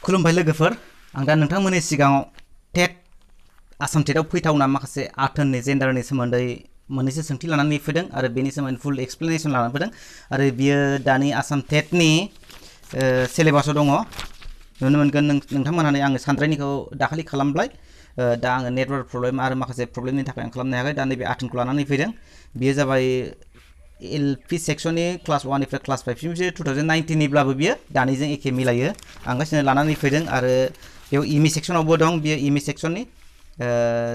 खुलुमबाय लोगोफोर आं दा नोंथांमोननि सिगाङाव टेट आसाम टेटआव फैथावना माखासे आथोननि जेन्डारनि सोमोन्दै मोननैसो सोंथि लानानै फैदों आरो बेनि सोमोन्दै फुल एक्सप्लेनेसन लानानै फैदों आरो बियो दानि आसाम टेटनि सिलेबासाव दङ नुनो मोनगोन नोंथांमोनहानो आङो सानद्रायनिखौ दाखालि खालामबाय दा आङो नेटवर्क प्रब्लेम आरो माखासे प्रब्लेमनि थाखाय आं खालामनो हायाखै दा नैबे आथोनखौ लानानै फैदों बियो जाबाय एलपि सेक्सननि क्लास 1 निफ्राय क्लास 5 सिमसो 2019 निब्लाबो बियो दानिजों एखे मिलायो आं गासिनो लानानै फैदों आरो बेयाव इमि सेक्सनावबो दं बियो इमि सेक्सननि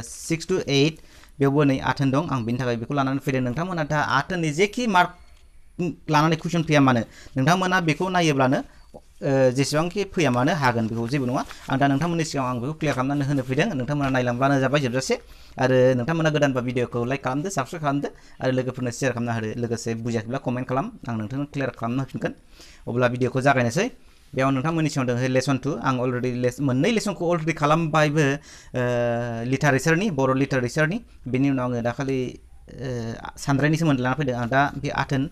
6 to 8 बेयावबो नै आथोन दं आं बेनि थाखाय बेखौ लानानै फैदों नोंथांमोना दा आथोननि जेखि मार्क लानानै कुइसन फैया मानो नोंथांमोना बेखौ नायोब्लानो जेसेबांखि फैया मानो हागोन बेखौ जेबो नङा आं दा नोंथांमोननि सिगाङाव आं बेखौ क्लियार खालामनानै होनो फैदों नोंथांमोना नायलांब्लानो जाबाय जोबजासे आरो नोंथांमोना गोदानबा भिडिअखौ लाइक खालामदो साबस्क्राइब खालामदो आरो लोगोफोरनो शेयार खालामना होदो लोगोसे बुजियाखैब्ला कमेन्ट खालाम आं नोंथांनो क्लियार खालामना होफिनगोन अब्ला भिडिअखौ जागायनोसै बेयाव नोंथांमोननि सिगाङाव दङ लेसन 2 आं अलरेडि मोननै लेसनखौ अलरेडि खालामबायबो लिटारेचारनि बर' लिटारेचारनि बेनि उनाव आङो दाखालि सानद्रायनि सोमोन्दै लाना फैदों आं दा बे आथोन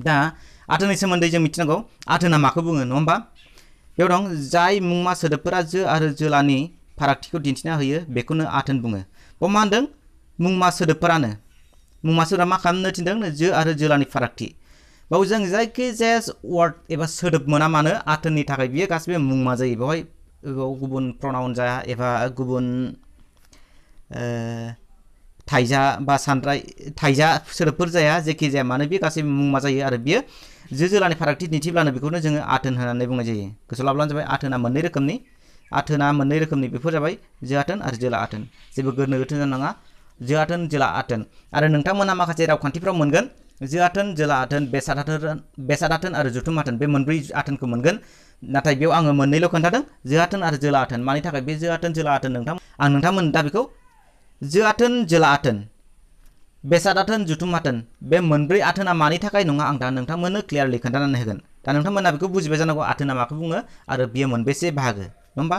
दा आथोननि सोमोन्दै जों मिथिनांगौ आथोना माखौ बुङो नङा होमबा बेयाव दं जाय मुंमा सोदोबफोरा जो आरो जोलानि फारागथिखौ दिन्थिना होयो बेखौनो आथोन बुङो बेयाव मा होनदों मुंमा सोदोबफोरानो मुंमा सोदोबा मा खालामनो थिनदों जो आरो जोलानि फारागथि बाव जों जायखिजाया वार्ड एबा सोदोब मोना मानो आथोननि थाखाय बियो गासिबो मुंमा जायो बेवहाय गुबुन प्रनाउन जाया एबा गुबुन थाइजा बा सानद्राय थाइजा सोदोबफोर जाया जेखि जाया मानो बे गासैबो मुंमा जायो आरो बियो जो जोलानि फारागथि दिन्थिब्लानो बेखौनो जोङो आथोन होननानै बुंनाय जायो गोसोआव लाब्लानो जाबाय आथोना मोननै रोखोमनि बेफोर जाबाय जो आथोन आरो जोला आथोन जेबो गोनो गोथो जानाङा जो आथोन जोला आथोन आरो नोंथांमोना माखासे रावखान्थिफ्राव मोनगोन जो आथोन जोला आथोन बेसाद आथोन आरो जथुम आथोन बे मोनब्रै आथोनखौ मोनगोन नाथाय बेयाव आङो मोननैल' खोन्थादों जो आथोन आरो जोला आथोन मानि थाखाय बे जो आथोन जोला आथोन नोंथांमोन दा बेखौ जो आथोन जोला आथोन बेसाद आथोन जुथुम आथोन बे मोनब्रै आथोना मानि थाखाय नङा आं दा नोंथांमोननो क्लियारलि खोन्थानानै होगोन दा नोंथांमोना बेखौ बुजिबाय जानांगौ आथोना माखौ बुङो आरो बियो मोनबेसे बाहागो नङा होमबा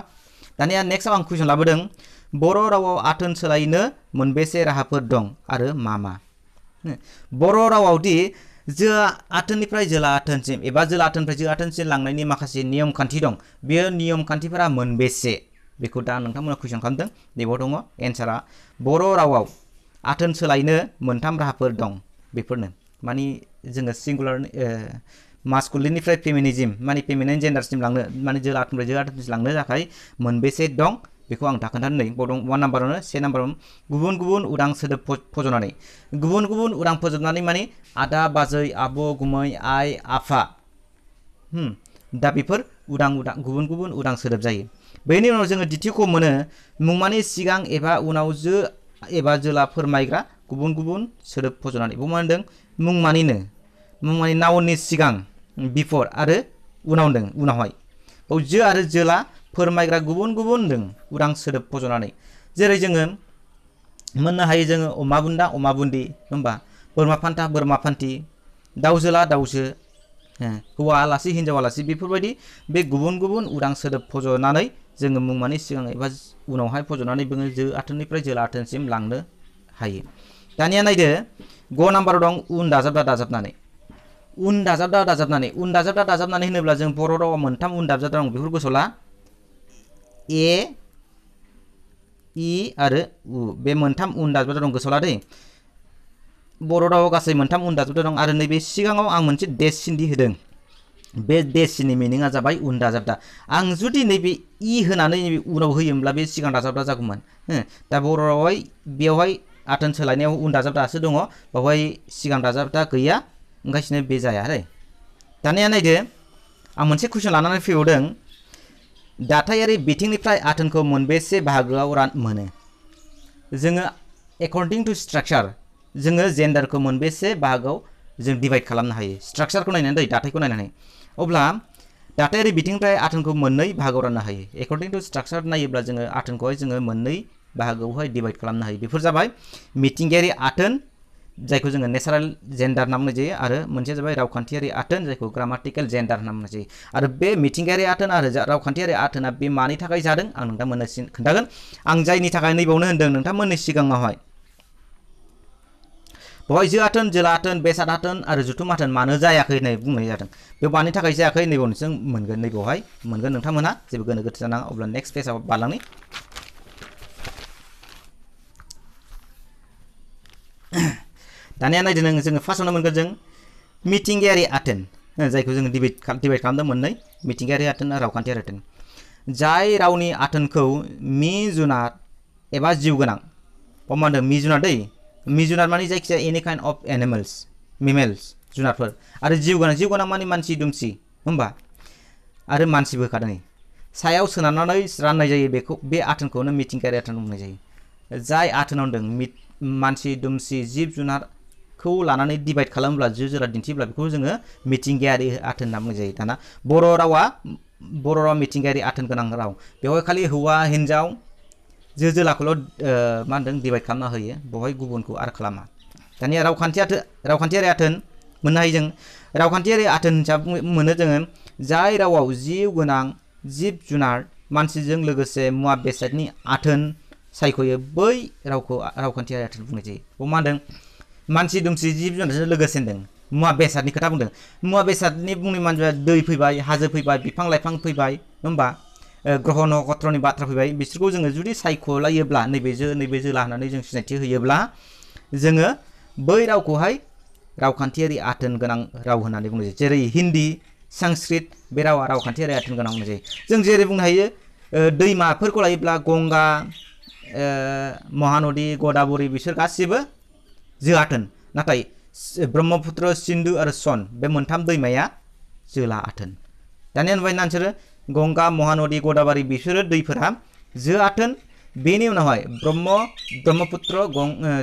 दानिया नेक्स्टआव आं कुइसन लाबोदों बर' रावाव आथोन सोलायनो मोनबेसे राहाफोर दं आरो मा बर' रावावदि जो आथोननिफ्राय जोला आथोनसिम एबा जोला आथोननिफ्राय जो आथोनसिम लांनायनि माखासे नियम खान्थि दं बेयो नियम खान्थिफोरा मोनबेसे बेखौ दा नोंथांमोना कुइसन खालामदों नैबाव दङ एन्सारा बर' रावाव आथोन सोलायनो मोनथाम राहाफोर दं बेफोरनो मानि जोङो सिंगुलार मास्कुलिननिफ्राय फेमिनिज्म माने फेमिनिन जेन्डारसिम लांनो माने जोला आथोननिफ्राय जो आथोनसिम लांनो थाखाय मोनबेसे दं बेखौ आं दा खोन्थानो नै बाव दं 1 नाम्बारावनो 2 नाम्बाराव गुबुन गुबुन उदां सोदोब फज'नानै गुबुन गुबुन उदां फज'नानै माने आदा बाजै आब' गुमै आइ आफा दा बेफोर गुबुन गुबुन उदां सोदोब जायो बेनि उनाव जोङो द्वितीयखौ मोनो मुंमानि सिगां एबा उनाव जो एबा जोला फोरमायग्रा गुबुन गुबुन सोदोब फज'नानै बेखौ मा होनदों मुंमानि नाउननि सिगां बिफर आरो उनावहाय बाव जो आरो जोला फोरमायग्रा गुबुन गुबुन उदां सोदोब फज'नानै जेरै जोङो मोननो हायो जोङो अमा बुन्दा अमा बुन्दि होमबा बोरमा फान्था बोरमा फान्थि दाउजोला दाउजो हौवा आलासि हिन्जाव आलासि बेफोरबायदि बे गुबुन गुबुन उदां सोदोब फज'नानै जोङो मुंमानि सिगां एबा उनावहाय फज'नानै जोङो जो आथोननिफ्राय जोला आथोनसिम लांनो हायो दानिया नायदो 5 नाम्बाराव दं उन दाजाबदा दाजाबनानै होनोब्ला जों बर' रावाव मोनथाम उन दाजाबदा दं बेफोर गोसोआव ला ए इ आरो उ बे मोनथाम उन दाजाबदा दं गोसोआव ला दै बर' रावाव गासै मोनथाम उन दाजाबदा दं आरो नैबे सिगाङाव आं मोनसे देश सिन्धि होदों बे देश सिन्धि मिनिङा जाबाय उन दाजाबदा आं जुदि नैबे इ होनानै नैबे उनाव होयोमोनब्ला बे सिगां दाजाबदा जागौमोन दा बर' रावावहाय बेवहाय आथोन सोलायनायाव उन दाजाबदासो दङ बेवहाय सिगां दाजाबदा गैया ओंखायनो बे जाया दै दानिया नायदो आं मोनसे कुइसन लानानै फैबावदों दाथायारि बिथिंनिफ्राय आथोनखौ मोनबेसे बाहागोआव मोनो जोङो एकर्डिं टु स्ट्राक्चार जोङो जेन्डारखौ मोनबेसे बाहागोआव जों डिभाइड खालामनो हायो स्ट्राक्चारखौ नायनानै दै दाथायखौ नायनानै अब्ला दाथायारि बिथिंनिफ्राय आथोनखौ मोननै बाहागोआव राननो हायो एकर्डिं टु स्ट्राक्चार नायोब्ला जोङो आथोनखौहाय जोङो मोननै बाहागोआवहाय डिभाइड खालामनो हायो बेफोर जाबाय मिथिंगायारि आथोन जायखौ जोङो नेचारेल जेन्डार होनना बुंनाय जायो आरो मोनसेया जाबाय रावखान्थियारि आथोन जायखौ ग्रामाटिकेल जेन्डार होनना बुंनाय जायो आरो बे मिथिंगायारि आथोन आरो रावखान्थियारि आथोना बे मानि थाखाय जादों आं नोंथांमोननो खोन्थागोन आं जायनि थाखाय नैबावनो होनदों नोंथांमोननि सिगाङावहाय बेवहाय जो आथोन जोला आथोन बेसाद आथोन आरो जुथुम आथोन मानो जायाखै होननाय बुंनाय जादों बे मानि थाखाय जायाखै नैबाव नोंसोर मोनगोन नैबावहाय मोनगोन नोंथांमोना जेबो गोनो गोथो जानाङा अब्ला नेक्स्ट पेजआव बारलांनि दानिया नायदो नों जोङो फार्स्टआवनो मोनगोन जों मिथिंगायारि आथोन जायखौ जोङो डिबेट खालामदों मोननै मिथिंगायारि आथोन आरो रावखान्थियारि आथोन जाय रावनि आथोनखौ मि जुनार एबा जिउ गोनां मा होनदों मि जुनार दै मि जुनार माने जायखिजाया एनि काइन्ड अफ एनिमेल्स मिमेल्स जुनारफोर आरो जिउ गोनां माने मानसि दुमसि होमबा आरो मानसिबो होखादों सायाव सोनारनानै राननाय जायो बेखौ बे आथोनखौनो मिथिंगायारि आथोन बुंनाय जायो जाय आथोनाव होनदों मानसि दुमसि जिब जुनारखौ लानानै डिभाइड खालामोब्ला जो जोला दिन्थिब्ला बेखौ जोङो मिथिंगायारि आथोन होनना बुंनाय जायो दाना बर' रावा मिथिंगायारि आथोन गोनां राव बेवहाय खालि हौवा हिन्जाव जो जोलाखौल' मा होनदों डिभाइड खालामना होयो बेवहाय गुबुनखौ आरो खालामा दानिया रावखान्थियारि आथोन मोननो हायो जों रावखान्थियारि आथोन हिसाबै मोनो जोङो जाय रावाव जिउ गोनां जिब जुनार मानसिजों लोगोसे मुवा बेसादनि आथोन सायख'यो बै रावखौ रावखान्थियारि आथोन बुंनाय जायो बेयाव मा होनदों मानसि दुमसि जिब जुनारजों लोगोसे होनदों मुवा बेसादनि खोथा बुंदों मुवा बेसादनि बुंनाय मानसिया दै फैबाय हाजो फैबाय बिफां लाइफां फैबाय होमबा ग्रह नक्षत्रनि बाथ्रा फैबाय बिसोरखौ जोङो जुदि सायख'लायोब्ला नैबे जोला होननानै जों सिनायथि होयोब्ला जोङो बै रावखौहाय रावखान्थियारि आथोन गोनां राव होननानै बुंनाय जायो जेरै हिन्दी संस्कृत बे रावा रावखान्थियारि आथोन गोनां बुंनाय जायो जों जेरै बुंनो हायो दैमाफोरखौ लायोब्ला गंगा महानदी गदाबरी बिसोर गासिबो जो आथोन नाथाय ब्रह्मपुत्र सिन्धु आरो सन बे मोनथाम दैमाया जोला आथोन दानिया नुबाय ना नोंसोरो गंगा महानदी गदाबारि बिसोरो दैफोरा जो आथोन बेनि उनावहाय ब्रह्मपुत्र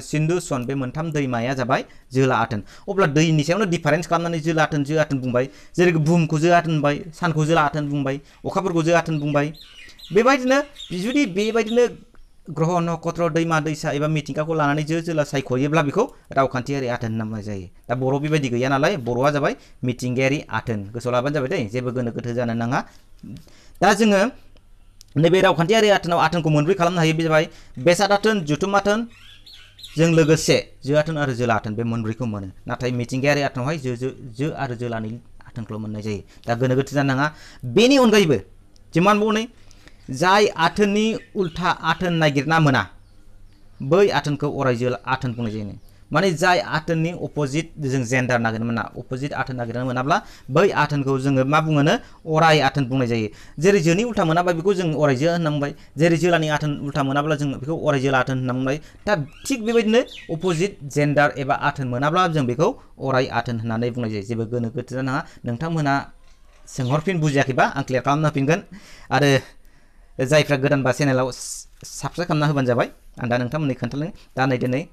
सिन्धु सन बे मोनथाम दैमाया जाबाय जोला आथोन अब्ला दैनि सायावनो डिफारेन्स खालामनानै जो आथोन बुंबाय जेरै बुहुमखौ जो आथोन बुंबाय सानखौ जो आथोन बुंबाय अखाफोरखौ जो आथोन बुंबाय बेबायदिनो जुदि बेबायदिनो ग्रह नक्षत्र दैमा दैसा एबा मिथिंगाखौ लानानै जो जोला सायख'योब्ला बेखौ रावखान्थियारि आथोन होनना बुंनाय जायो दा बर' बेबायदि गैया नालाय बर'आ जाबाय मिथिंगायारि आथोन गोसोआव लाबानो जाबाय दै जेबो गोनो गोथो जानो नाङा दा जोङो नैबे रावखान्थियारि आथोनाव आथोनखौ मोनब्रै खालामनो हायो बे जाबाय बेसाद आथोन जुथुम आथोन जों लोगोसे जो आथोन आरो जोला आथोन बे मोनब्रैखौ मोनो नाथाय मिथिंगायारि आथोनावहाय जो आरो जोलानि आथोनखौल' मोननाय जायो दा गोनो गोथो जानो नाङा बेनि अनगायैबो जिमान बुंनाय जाय आथोननि उल्था आथोन नागिरना मोना बै आथोनखौ अराय जोला आथोन बुंनाय जायो माने जाय आथोननि अपोजिट जों जेन्डार नागिरनो मोना अपोजिट आथोन नागिरनो मोनाब्ला बै आथोनखौ जोङो मा बुङोनो अराय आथोन बुंनाय जायो जेरै जोनि उल्था मोनाबा बेखौ जों अराय जो होनना बुंबाय जेरै जोलानि आथोन उल्था मोनाब्ला जों बेखौ अराय जोला आथोन होनना बुंबाय दा थिग बेबायदिनो अपोजिट जेन्डार एबा आथोन मोनाब्ला जों बेखौ अराय आथोन होननानै बुंनाय जायो जेबो गोनो गोथो जानाङा नोंथांमोना सोंहरफिन बुजियाखैबा आं क्लियार खालामना होफिनगोन आरो जायफ्रा गोदानबा चेनेलाव साबस्क्राइब खालामना होबानो जाबाय आं दा नोंथांमोननि खोन्थानो दा नै दिनै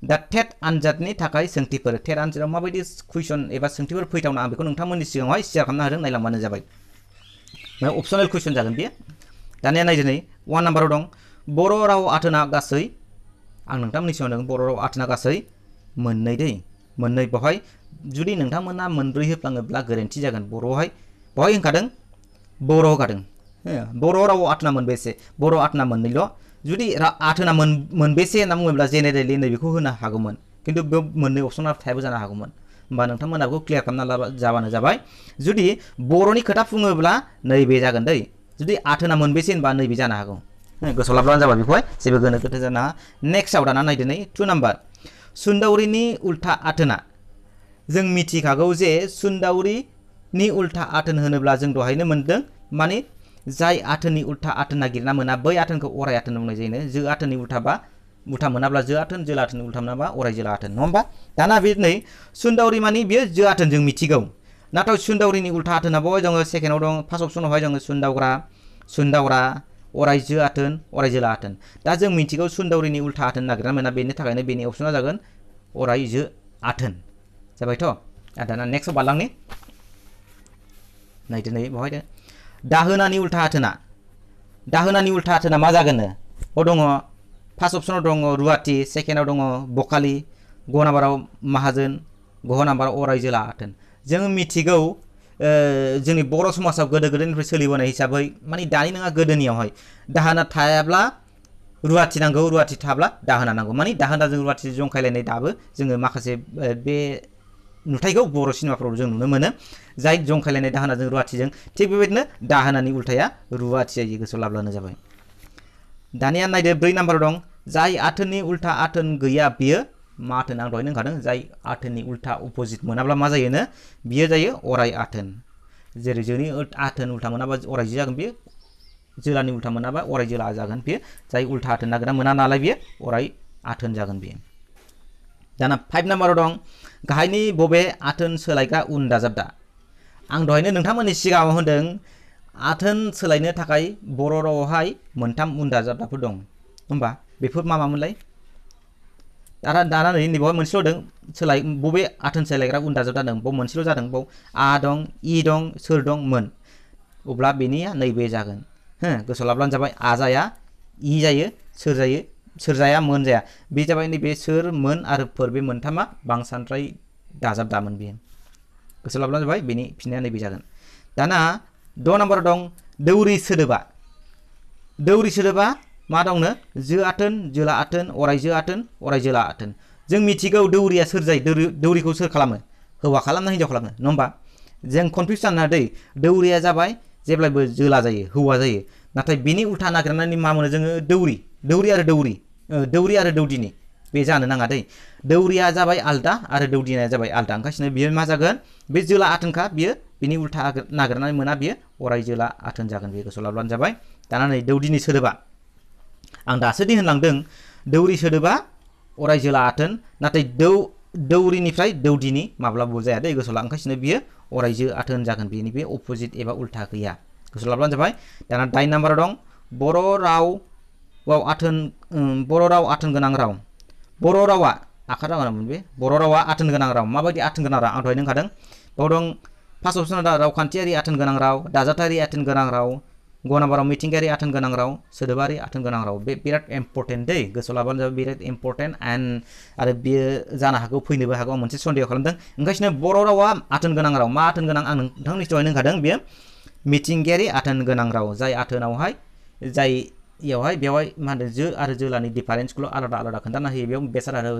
दा टेट आनजादनि थाखाय सोंथिफोर टेट आनजादाव माबायदि कुइसन एबा सोंथिफोर फैथावना आं बेखौ नोंथांमोननि सिगाङावहाय शेयार खालामना होदों नायलांबानो जाबाय अपसनेल कुइसन जागोन बेयो दानिया नाय दिनै 1 नाम्बाराव दं बर' राव आथोना गासै आं नोंथांमोननि सिगाङाव दं बर' राव आथोना गासै मोननै दै मोननै बेवहाय जुदि नोंथांमोना मोनब्रै होफ्लाङोब्ला गोरोन्थि जागोन बर'आवहाय बेवहाय होनखादों बर' होखादों बर' राव आथोना मोनबेसे बर' आथोना मोननैल' जुदि आथोना मोनबेसे होनना बुङोब्ला जेनेरेलि नैबेखौ होनो हागौमोन खिन्थु बेयाव मोननै अपसना थायाबो जानो हागौमोन होमबा नोंथांमोना बेखौ क्लियार खालामना जाबानो जाबाय जुदि बर'नि खोथा बुङोब्ला नैबे जागोन दै जुदि आथोना मोनबेसे होनबा नैबे जानो हागौ गोसोआव लाब्लानो जाबाय बेखौहाय जेबो गोनो गोथो जानाङा नेक्स्टआव दाना नायदो नै 2 नाम्बार सुन्दावरिनि उल्था आथोना जों मिथिखागौ जे सुन्दावरिनि उल्था आथोन होनोब्ला जों दहायनो मोनदों माने जाय आथोननि उल्था आथोन नागिरना मोना बै आथोनखौ अराय आथोन बुंनाय जायो जो आथोननि उल्था मोनाब्ला जो आथोन जोला आथोननि उल्था मोनाब्ला अराय जोला आथोन नङा होमबा दाना बे नै सुन्दावरि माने बेयो जो आथोन जों मिथिगौ नाथाय सुन्दावरिनि उल्था आथोना बहाय दङ सेकेन्डआव दं फार्स्ट अपसनावहाय दङ सुन्दावरा अराय जो आथोन अराय जोला आथोन दा जों मिथिगौ सुन्दावरिनि उल्था आथोन नागिरना मोना बेनि थाखायनो बेनि अपसना जागोन अराय जो आथोन जाबायथ' दाना नेक्स्टआव बारलांनि नायदो नै बहाय दाहोनानि उल्था आथोना मा जागोन दङ फार्स्ट अपसनाव दङ रुवाथि सेकेन्डआव दङ बखालि ग नाम्बाराव माहाजोन ग नाम्बाराव अराय जोला आथोन जों मिथिगौ जोंनि बर' समाजाव गोदो गोदायनिफ्राय सोलिबोनाय हिसाबै माने दानि नङा गोदोनियावहाय दाहोना थायाब्ला रुवाथि नांगौ रुवाथि थाब्ला दाहोना नांगौ माने दाहोनाजों रुवाथि जंखायलायनाय दाबो जोङो माखासे बे नुथायखौ बर' सिनेमाफोराव जों नुनो मोनो जाय जंखायलायनाय दाहोनाजों रुवाथिजों थिग बेबायदिनो दाहोनानि उल्थाया रुवाथि जायो गोसोआव लाब्लानो जाबाय दानिया नायदो 4 नाम्बाराव दं जाय आथोननि उल्था आथोन गैया बियो मा आथोन आं दहायनो होनखादों जाय आथोननि उल्था अपोजिट मोनाब्ला मा जायोनो बियो जायो अराय आथोन जेरै जोंनि आथोन उल्था मोनाबा अराय जो जागोन बियो जोलानि उल्था मोनाबा अराय जोला जागोन बियो जाय उल्था आथोन नागिरना मोना नालाय बियो अराय आथोन जागोन बियो दाना 5 नाम्बाराव दं गाहायनि बबे आथोन सोलायग्रा उन दाजाबदा आं दहायनो नोंथांमोननि सिगाङाव होनदों आथोन सोलायनो थाखाय बर' रावावहाय मोनथाम उन दाजाबदाफोर दं होमबा बेफोर मा मामोनलाय दाना नै नैबाव मोनसेल' दं सोलाय बबे आथोन सोलायग्रा उन दाजाबदा दं बाव मोनसेल' जादों बाव आ दं इ दं सोर दं मोन अब्ला बेनिया नैबे जागोन हो गोसोआव लाब्लानो जाबाय आ जाया इ जायो सोर जाया मोन जाया बे जाबाय नैबे सोर मोन आरो फोर बे मोनथामा बांसानद्राय दाजाबदामोन बेयो गोसोआव लाब्लानो जाबाय बेनि फिननाया नैबे जागोन दाना 6 नाम्बाराव दं दौरि सोदोबा मा दंनो जो आथोन जोला आथोन अराय जोला आथोन जों मिथिगौ दौरिया सोर जायो दौरिखौ सोर खालामो हौवा खालामना हिनजाव खालामो नङा होमबा जों कनफ्यूज जानो दै दौरिया जाबाय जेब्लाबो जोला जायो हौवा जायो नाथाय बेनि उल्था नागिरनानै मा मोनो जोङो दौरि आरो दौदिनि बे जानो नाङा दै दौरिया जाबाय आलदा आरो दौदिनिया जाबाय आलदा ओंखायनो बियो मा जागोन बे जोला आथोनखा बियो बिनि उल्था नागिरनानै मोना बियो अराय जोला आथोन जागोन बे गोसोआव लाब्लानो जाबाय दाना नै दौदिनि सोदोबा आं दासो दि होनलांदों दौरि सोदोबा अराय जोला आथोन नाथाय दौरिनिफ्राय दौदिनि माब्लाबाबो जाया दै गोसोआव ला ओंखायनो बियो अराय जो आथोन जागोन बेनि बे अपोजिट एबा उल्था गैया गोसोआव लाब्लानो जाबाय दाना 8 नाम्बाराव दं बर' राव आथोन गोनां राव बर' रावा आखार रावामोन बे बर' रावा आथोन गोनां राव माबायदि आथोन गोनां राव आं दहायनो होनखादों बाव दं फार्स्ट अपसन रावखान्थियारि आथोन गोनां राव दाजाबथायारि आथोन गोनां राव गनाबाराव मिथिंगायारि आथोन गोनां राव सोदोबारि आथोन गोनां राव बे बिराद इम्पर्टेन्ट दै गोसोआव लाबानो जाबाय बिराद इम्पर्टेन्ट आरो बियो जानो हागौ फैनोबो हागौ आं मोनसे सन्देह खालामदों ओंखायनो बर' रावा आथोन गोनां राव मा आथोन गोनां आं नोंथांनि दहायनो होनखादों बियो मिथिंगायारि आथोन गोनां राव जाय आथोनावहाय बेवहाय मा होनो जो आरो जोलानि डिफारेन्सखौल' आलादा खोन्थाना होयो बेयाव बेसाद आरो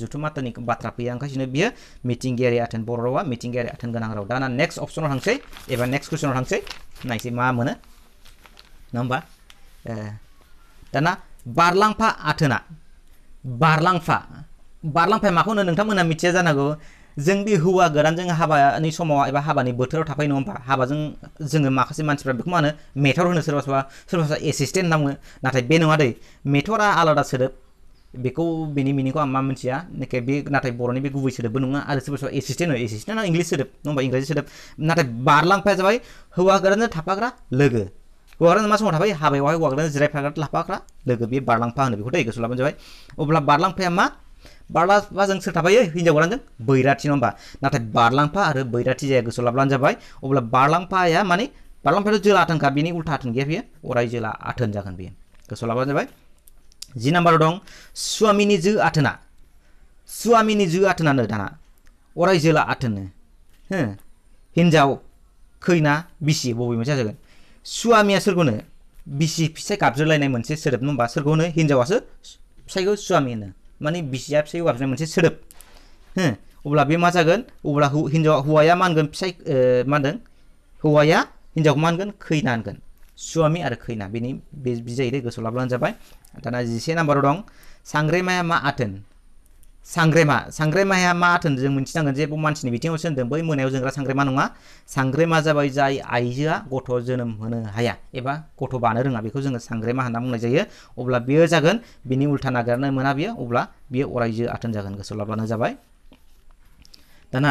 जुथुमात्तानि बाथ्रा फैया ओंखायनो बियो मिथिंगायारि आथोन बर' रावा मिथिंगायारि आथोन गोनां राव दाना नेक्स्ट अपसनाव थांसै एबा नेक्स्ट कुइसनाव थांसै नायसै मा मोनो नङा होमबा दाना बारलांफा आथोना बारलांफाया माखौ होनो नोंथांमोना मिथिया जानांगौ जों बे हौवा गोदानजों हाबानि समाव एबा हाबानि बोथोराव थाफायो नङा होमबा हाबाजों जोङो माखासे मानसिफ्रा बेखौ मा होनो मेथर होनो सोरबा एसिस्टेन्ट होनना बुङो नाथाय बे नङा दै मेथरा आलादा सोदोब बेखौ बेनि मिनिंखौ आं मा मिथिया बे नाथाय बर'नि बे गुबै सोदोबबो नङा आरो सोरबा एसिस्टेन्टआ इंलिस सोदोब नङा होमबा इंराजि सोदोब नाथाय बारलांफाया जाबाय हौवा गोदानजों थाफाग्रा लोगो हौवा गोदान मा समाव थाफायो हाबायावहाय हौवा गोदान जिरायफाग्रा लाफाग्रा लोगो बे बारलांफा होनो बेखौ दै गोसोआव लाबानो जाबाय अब्ला बारलांफाया मा बारलांफाजों सोर थाफायो हिनजाव गोदानजों बैराथि नङा होमबा नाथाय बारलांफा आरो बैराथि जाया गोसोआव लाब्लानो जाबाय अब्ला बारलांफाया माने बारलांफायाथ' जोला आथोनखा बेनि उल्था आथोन गैया बियो अराय जोला आथोन जागोन बेयो गोसोआव लाब्लानो जाबाय 10 नाम्बाराव दं सुवामिनि जो आथोनानो दाना अराय जोला आथोननो हिनजाव खैना बिसि बबे मोनसे जागोन सुवामिया सोरखौनो बिसि फिसाय गाबज्रिलायनाय मोनसे सोदोब नङा होमबा सोरखौनो हिनजावासो फिसायखौ सुवामि होनो माने बिसिया फिसायखौ गाबज्रिनाय मोनसे सोदोब अब्ला बे मा जागोन अब्ला हौवाया मा होनगोन फिसाय मा होनदों हौवाया हिनजावखौ मा होनगोन खैना होनगोन सुवामि आरो खैना बेनि बे जाहैबाय गोसोआव लाब्लानो जाबाय दाना 11 नाम्बाराव दं सांग्रेमाया मा आथोन सांग्रेमाया मा आथोन जों मिथिनांगोन जे मानसिनि बिथिङावसो होनदों बै मोनायाव जोंग्रा सांग्रेमा नङा सांग्रेमा जाबाय जाय आइजोआ गथ' जोनोम होनो हाया एबा गथ' बानो रोङा बेखौ जोङो सांग्रेमा होनना बुंनाय जायो अब्ला बेयो जागोन बिनि उल्था नागिरनो मोना बियो अब्ला बियो अरायजो आथोन जागोन गोसोआव लाब्लानो जाबाय दाना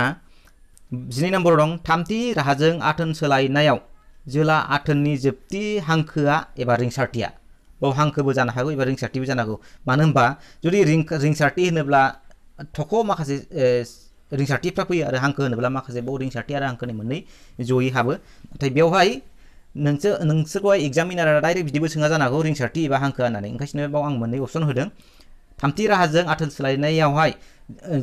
12 नाम्बाराव दं थामथि राहाजों आथोन सोलायनायाव जोला आथोननि जोबथि हांखोआ एबा रिंसारथिया बाव हांखोबो जानो हागौ एबा रिंसारथिबो जानो हागौ मानो होनबा जुदि रिंसारथि होनोब्ला थख' माखासे रिंसारथिफ्रा फैयो आरो हांखो होनोब्ला माखासे बाव रिंसारथि आरो हांखोनि मोननै जयै हाबो नाथाय बेवहाय नोंसोरखौहाय एग्जामिनारा डाइरेक्ट बिदिबो सोङा जानो हागौ रिंसारथि एबा हांखो होननानै ओंखायनो बाव आं मोननै अपसन होदों थामथि राहाजों आथोन सोलायनायावहाय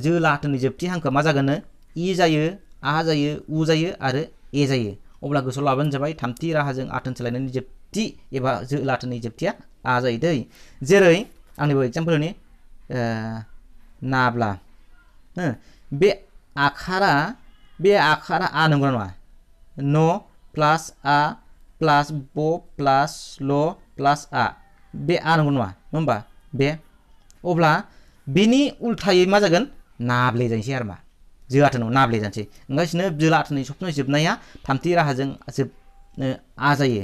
जोला आथोननि जोबथि हांखोआ मा जागोन इ जायो आ जायो उ जायो आरो ए जायो अब्ला गोसोआव लाबानो जाबाय थामथि राहाजों आथोन सोलायनायनि जोबथि एबा जोला आथोननि जोबथिया आ जायो दै जेरै आंनिबो एग्जाम्पल होनि नाब्ला बे आखारा आ नंगौ नङा न प्लास आ प्लास ब प्लास ल प्लास आ बे आ नंगौ नङा होमबा बे अब्ला बेनि उल्थायै मा जागोन नाब्ले जायसै आरो मा जोआथोन नाब्ले जानोसै ओंखायनो जोलाथोननि सबनाय जोबनाया थामथि राहाजों जोबनो आ जायो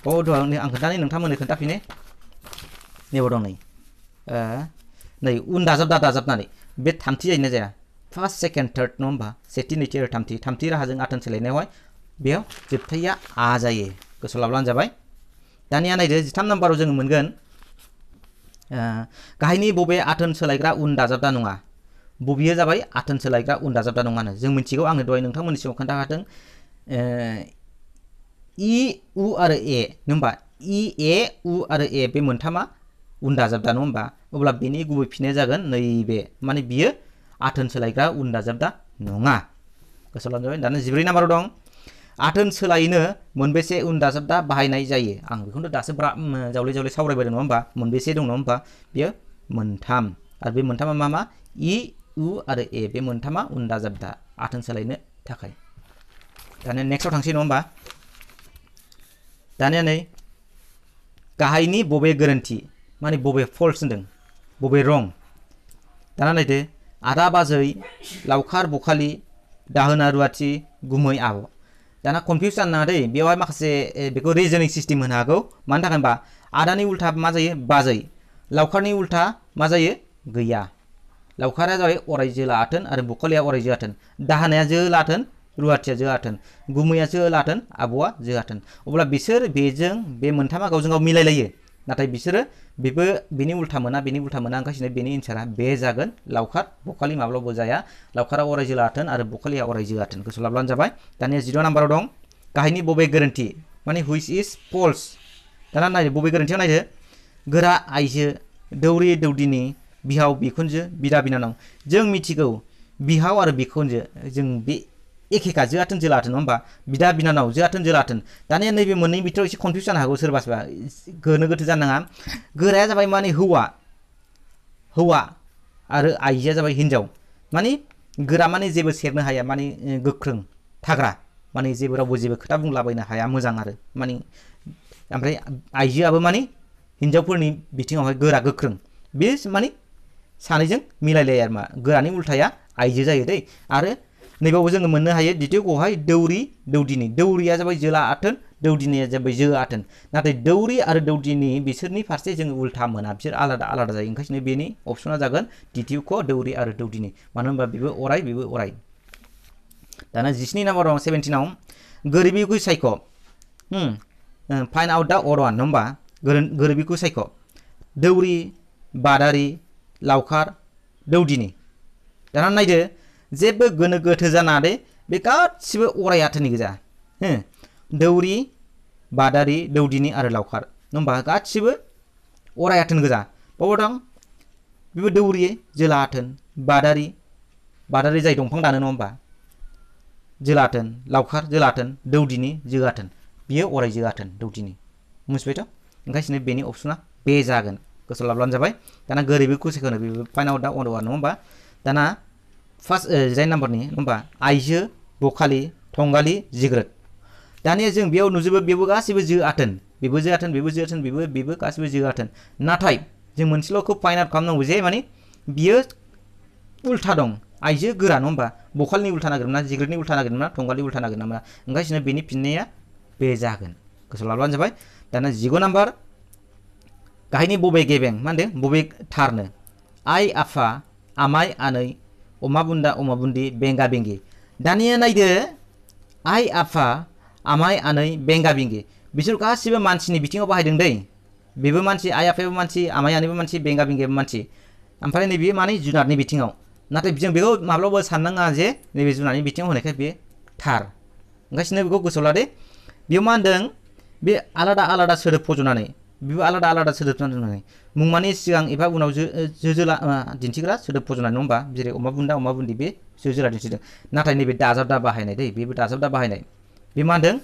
हो अ आं खोन्थानि नोंथांमोननो खोन्थाफिनो नेबाव दं नै उन दाजाबनानै बे थामथि जायोना जाया फार्स्ट सेकेन्ड थार्ड नङा होमबा सेथि नैथि आरो थामथि राहाजों आथोन सोलायनायावहाय बेयाव जोबथाया आ जायो गोसोआव लाब्लानो जाबाय दानिया नायदो 13 नाम्बाराव जोङो मोनगोन गाहायनि बबे आथोन सोलायग्रा उन दाजाबदा नङा बबेयो जाबाय आथोन सोलायग्रा उन दाजाबदा नङानो जों मिथिगौ आङो दहाय नोंथांमोननि सिगाङाव खोन्थाखादों इ उ आरो ए नङा होमबा इ ए उ आरो ए बे मोनथामा उन दाजाबदा नङा होमबा अब्ला बेनि गुबै फिननाया जागोन नैबे माने बियो आथोन सोलायग्रा उन दाजाबदा नङा गोसोआव लानो जाबाय दाना 14 नाम्बाराव दं आथोन सोलायनो मोनबेसे उन दाजाबदा बाहायनाय जायो आं बेखौनो दासो जावले सावरायबायदों नङा होमबा मोनबेसे दं नङा होमबा बियो मोनथाम आरो बे मोनथामा मा इ उ आरो ए बे मोनथामा उन दाजाबदा आथोन सोलायनो थाखाय दानिया नेक्स्टआव थांसै नङा होमबा दानिया नै गाहायनि बबे गोरोन्थि माने बबे फल्स होनदों बबे रं दाना नायदो आदा बाजै लावखार बखालि दाहोना रुवाथि गुमै आब' दाना कनफिउस जानो नाङा दै बेवहाय माखासे बेखौ रिजनिं सिस्टेम होनो हागौ मानि थाखाय होनबा आदानि उल्था मा जायो बाजै लावखारनि उल्था मा जायो गैया लावखारा जाबाय अराय जोला आथोन आरो बखालिया अराय जो आथोन दाहोनाया जोला आथोन रुवाथिया जो आथोन गुमैया जोला आथोन आब'आ जो आथोन अब्ला बिसोर बेजों बे मोनथामा गावजों गाव मिलायलायो नाथाय बिसोरो बेबो बेनि उल्था मोना ओंखायनो बेनि एन्सारा बे जागोन लावखार बखालि माब्लाबाबो जाया लावखारा अराय जोला आथोन आरो बखालिया अराय जो आथोन गोसोआव लाब्लानो जाबाय दानिया 14 नाम्बाराव दं गाहायनि बबे गोरोन्थि माने हुइच इज फल्स दाना नायदो बबे गोरोन्थियाव नायदो गोरा आइजो दौरि दौदिनि बिहाव बिखुनजो बिदा बिनानाव जों मिथिगौ बिहाव आरो बिखुनजो जों बे एखेखा जो आथोन जोला आथोन नङा होमबा बिदा बिनानाव जो आथोन जोला आथोन दानिया नैबे मोननै बिथोराव एसे कनफिउस जानो हागौ सोरबा गोनो गोथो जानो नाङा गोराया जाबाय माने हौवा आरो आइजोआ जाबाय हिनजाव माने गोरा माने जेबो सेरनो हाया माने गोख्रों थाग्रा माने जेबो रावबो जेबो खोथा बुंलाबायनो हाया मोजां आरो माने ओमफ्राय आइजोआबो माने हिनजावफोरनि बिथिङावहाय गोरा गोख्रों बे माने सानैजों मिलायलाया आरो मा गोरानि उल्थाया आइजो जायो दै आरो नैबावबो जोङो मोननो हायो द्वितीयखौहाय दौरि दौदिनि दौरिया जाबाय जोला आथोन दौदिनिया जाबाय जो आथोन नाथाय दौरि आरो दौदिनि बिसोरनि फारसे जोङो उल्था मोना बिसोर आलादा जायो ओंखायनो बेनि अपसना जागोन द्वितीयख दौरि आरो दौदिनि मानो होनबा बेबो अराय दाना 17 नाम्बाराव 17आव गोरिबिखौ सायख फाइन्ड आउट दा अड वान नङा होमबा गोरिबिखौ सायख दौरि बादारि लावखार दौदिनि दाना नायदो जेबो गोनो गोथो जाना दे बे गासिबो अराय आथोननि गोजा दौरि बादारि दौदिनि आरो लावखार नङा होमबा गासिबो अराय आथोन गोजा बाव दं बेबो दौरि जोला आथोन बादारि जाय दंफां दानो नङा होमबा जोला आथोन लावखार जोला आथोन दौदिनि जो आथोन बियो अराय जो आथोन दौदिनि मिथिबायथ' ओंखायनो बेनि अपसना बे जागोन गोसोआव लाब्लानो जाबाय दाना गोरिबिखौ सायख'नो बेबो फाइन्ड आउट दा अड वान नङा होमबा दाना फार्स्ट जाय नाम्बारनि नङा होमबा आइजो बखालि थंगालि जिग्रोद दानिया जों बेयाव नुजोबो बेबो गासिबो जो आथोन बेबो जो आथोन बेबो गासिबो जो आथोन नाथाय जों मोनसेल'खौ फाइन्ड आउट खालामनांगौ जे माने बियो उल्था दं आइजो गोरा नङा होमबा बखालिनि उल्था नागिरना जिग्रोदनि उल्था नागिरना थंगालि उल्था नागिरना ओंखायनो बेनि फिननाया बे जागोन गोसोआव लाब्लानो जाबाय दाना 15 नाम्बार गाहायनि बबे गेबें मा होनदों बबे थारनो आइ आफा आमाय आनै अमा बुन्दा अमा बुन्दि बेंगा बेंगि दानिया नायदो आइ आफा आमाय आनै बेंगा बेंगि बिसोर गासिबो मानसिनि बिथिङाव बाहायदों दै बेबो मानसि आइ आफायाबो मानसि आमाय आनैबो मानसि बेंगा बेंगियाबो मानसि ओमफ्राय नैबे माने जुनारनि बिथिङाव नाथाय जों बेखौ माब्लाबाबो साननाङा जे नैबे जुनारनि बिथिङाव होनायखाय बे थार ओंखायनो बेखौ गोसोआव लादो बेयाव मा होनदों बे आलादा सोदोब फज'नानै बेबो आलादा सोदोब फज'नानै मुंमानि सिगां एबा उनाव जोला दिन्थिग्रा सोदोब फज'नाय नङा होमबा जेरै अमा बुन्दा अमा बुन्दि बे जोला दिन्थिदों नाथाय नैबे दाजाबदा बाहायनाय दै बेबो दाजाबदा बाहायनाय बे मा होनदों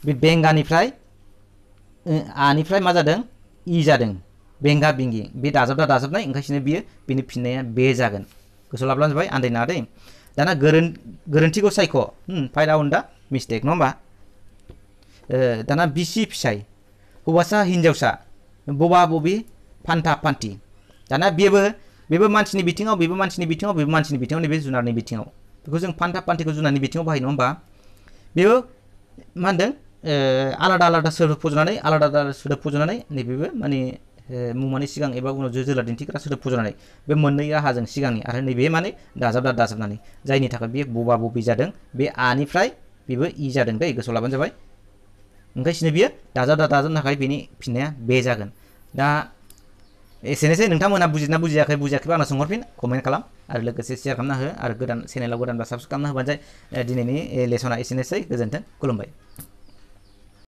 बे बेंगानिफ्राय आनिफ्राय मा जादों इ जादों बेंगा बेंगि बे दाजाबनाय ओंखायनो बियो बिनि फिननाया बे जागोन गोसोआव लाब्लानो जाबाय आन्दायनाङा दै दाना गोरोन्थिखौ सायख' फाइन्ड आउट दा मिस्टेक नङा होमबा दाना बिसि फिसाय हौवासा हिनजावसा बबा बबि फान्था फान्थि दाना बेबो मानसिनि बिथिङाव बेबो मानसिनि बिथिङाव बेबो मानसिनि बिथिङाव नैबे जुनारनि बिथिङाव बेखौ जों फान्था फान्थिखौ जुनारनि बिथिङाव बाहायो नङा होमबा बेबो मा होनदों आलादा आलादा सोदोब फज'नानै नैबेबो माने मुंमानि सिगां एबा उनाव जो जोला दिन्थिग्रा सोदोब फज'नानै बे मोननै राहाजों सिगांनि आरो नैबे माने दाजाबनानै जायनि थाखाय बे बबा बबि जादों बे आनिफ्राय बेबो इ जादों दै गोसोआव लाबानो जाबाय ओंखायनो बियो दाजाबनो थाखाय बेनि फिननाया बे जागोन दा एसेनोसै नोंथांमोना बुजिना बुजियाखैबा आंनाव सोंहरफिन कमेन्ट खालाम आरो लोगोसे शेयार खालामना हो आरो गोदान चेनेलाव गोदानबा साबस्क्राइब खालामना होबानो जाय दिनैनि लेसना एसेनोसै गोजोन्थों खुलुमबाय